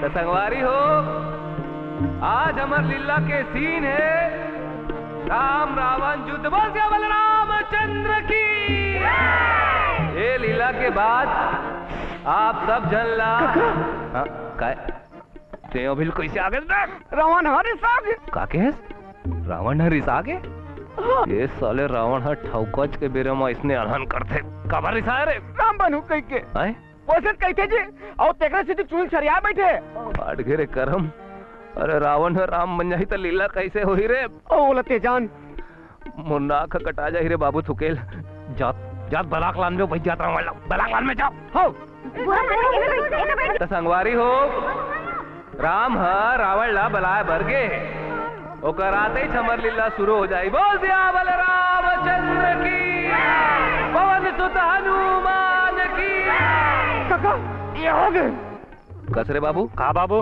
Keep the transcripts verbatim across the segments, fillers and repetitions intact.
त संगवारी हो, आज हमर लीला के सीन हे राम रावण युद्ध। बोल सियावर रामचंद्र की। ये लीला के बाद आप सब झन ला। हाँ, काय? तें अभी ले कइसे आ गे? रावण ह रिसा गे। का कहेस? रावण ह रिसा गे? हाँ। ये साले रावण ह ठौकच के बेरा म अइसने अलहन करथे। काबर रिसाय रे? राम बनहूं कहिके। आय? वइसे कहिथे जी, अउ तेकरे सेती चूल छरिया बइठे। फाट गे रे करम। अरे रावण ह राम बन जाही त लीला कइसे होही रे? ओ, ओला तें जान। मोर नाक ह कटा जाही रे बाबू थुकेल। जात, जात बलाक लान में, भाई जात रावण ला, बलाक लान में जाव। हो। त संगवारी हो, राम ह रावण ला बलाय बर गे हे। ओकर आते ही हमर लीला शुरू हो जाही। बोल सियावर रामचंद्र की, पवन सुत हनुमान की। काका, ये हो गे। कस रे बाबू? का बाबू?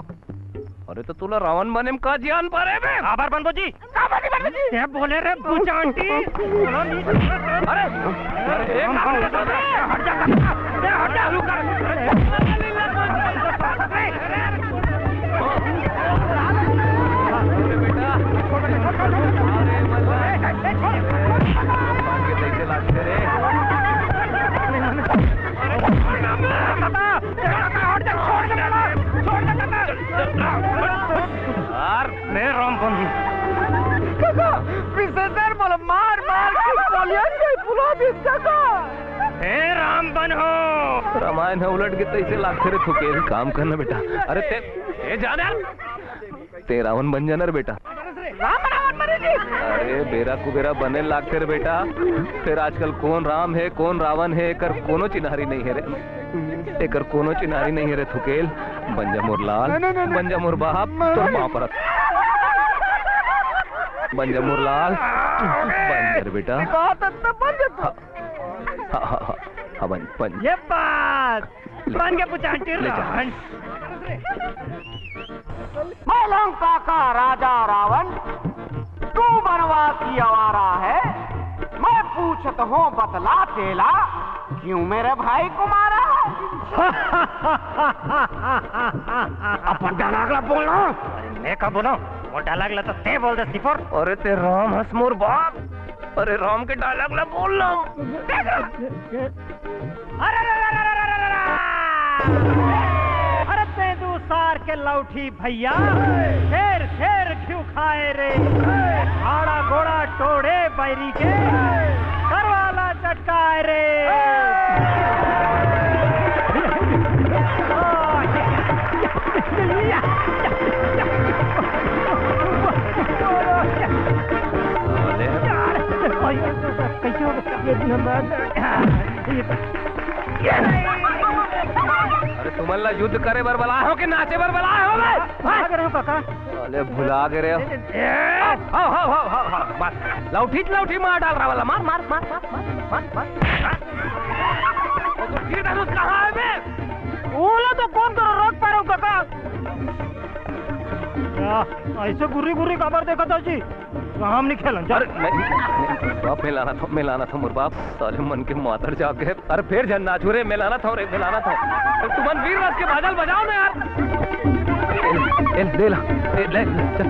अरे त तोला रावण बने म का जियान परे बे? काबर बनबो जी? काबर नहीं बनबो जी? तें बोले रे बुचांटी। अरे, अरे, एक काम कर दे, हट जा, हट जा, हट जा। अरे बेटा, अरे मल्ला, कैसे लागते रे? यार, मैं राम बनूं। काका, विशेषर बोला, मार, मार के कलियन के फुला दिस काका। हे राम बन हो। रामायण ह उलट गे तइसे लागथे रे थुकेल। काम करना बेटा। अरे तें, तें जान यार। तें रावण बन जाना रे बेटा। राम रावण बने जी। अरे बेरा कुबेरा बने लागथे रे बेटा। फेर आजकल कोन राम हे, कोन रावण हे, एकर कोनो चिन्हारी नहीं हे रे। एकर कोनो चिन्हारी नहीं हे रे थुकेल। बन जा मोर लाल, नहीं, नहीं, नहीं, नहीं। बन जा मोर बाप, तोर पाँव परत। बन जा मोर लाल, बन जा रे बेटा। बात तो बन जा तू। हाँ, हाँ, हाँ, हाँ, हाँ, बन, बन। ये बात। बन के पुचांटी ले जा। रावण। मैं लंका का राजा रावण, तू बनवासी आवारा है। मैं पूछत हूँ बतला तेला, क्यों मेरे भाई को मारा है? अपन dialogue ला बोलना। अरे मैं का बोलूं? वो dialogue ला तो तें बोल दे सिपोर। अरे तें राम हस मोर बाप। अरे राम के dialogue ला बोल ना। अरे, अरे, अरे, अरे, अरे, अरे, अरे। अरे, तेंदू सार के लौठी भैया, घेर, घेर घिउ खाए रे। हाड़ा गोड़ा टोड़े बैरी के, करवाला चटकाए रे। कैसे हो गया? ये नंबर। अरे तुमन ला युद्ध करे बर बलाए हों कि नाचे बर बलाए हों बे? भाग रहे हो काका। अरे भुला गे रे। ए, ए, हाव, हाव, हाव, हाव, हाव, मार। लौठी, लौठी मार डाल रहा वाला। मार, मार, मार। वो तो तीर धनुष कहाँ है बे? ओला तो कोन करा रोक पारे हो काका। आ, अइसे गुर्री गुर्री काबर देखत हो जी? हम नहीं खेलन, जा। अरे, नहीं, नहीं, बाप, मैं लाना था, मैं लाना था, मोर बाप, साले मन के मातर जाग गे। अरे, फेर झन नाचू रे, मैं लाना था रे, मैं लाना था। अरे, तुमन वीर रस के बाजल बजाओ ना यार। ए, ए, ले ला, ए, ले, ले, चल।